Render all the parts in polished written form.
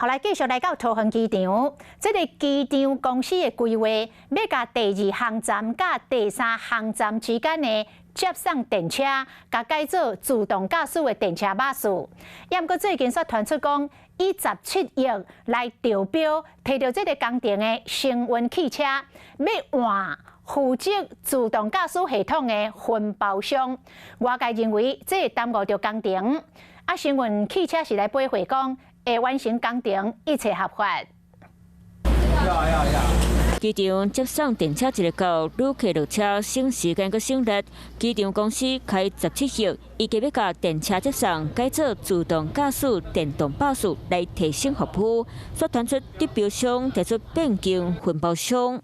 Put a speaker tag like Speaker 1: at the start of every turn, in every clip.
Speaker 1: 後來繼續來到桃園機場，這个機場公司的規劃，欲共第二航站佮第三航站之間的接送電車，共改做自動駕駛的電車巴士。毋過最近煞傳出講，以17億來投標，提著這个工程的星雲汽車，欲換負責自動駕駛系統的分包商。外界認為這會耽誤著工程。啊，星雲汽車是來回回講，會完成工程，一切合法。
Speaker 2: 機場接送電車一个到，旅客落車省時間閣省力。機場公司開十七億，預計欲共電車接送改做自動駕駛電動巴士來提升服務。煞傳出得標商提出變更分包商。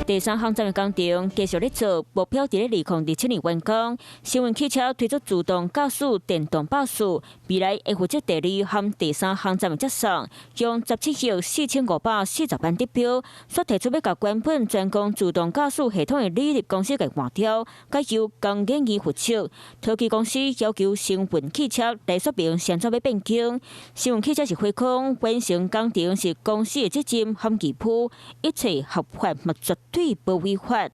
Speaker 2: 第三航站的工程繼續咧做，目標佇咧2027年完工。星雲汽車推出自動駕駛電動巴士，未來會負責第二和第三航站的接送，用17億4540萬得標，煞提出欲共原本專攻自動駕駛系統的理立公司給換掉，改由工研院負責。桃機公司要求星雲汽車來說明啥物欲變更。星雲汽車是回講，完成工程是公司的責任和義務，一切合法嘛絕對無違法。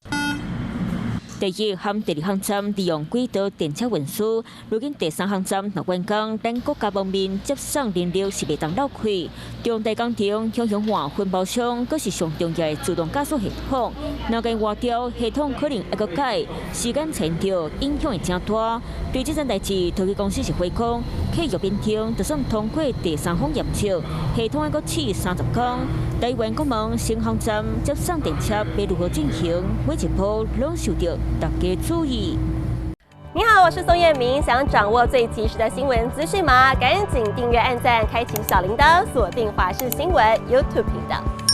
Speaker 2: 第一和第二航站利用軌道電車運輸，如今第三航站若完工，咱國家方面接送人流是袂當漏開。重大工程向向換分包商，閣是上重要的自動駕駛系統。若共換掉系統，可能會閣改，時間延著，影響會誠大。對這件代誌，桃機公司是回講，契約變更就算通過第三方驗證，系統愛閣試30工。台灣國門新航站接送電車欲如何進行，每一步攏受著大家注意。
Speaker 3: 你好，我是宋燕明，想掌握最及時的新聞資訊嗎？趕緊訂閱、按讚、開啟小鈴鐺，鎖定華視新聞 YouTube 頻道。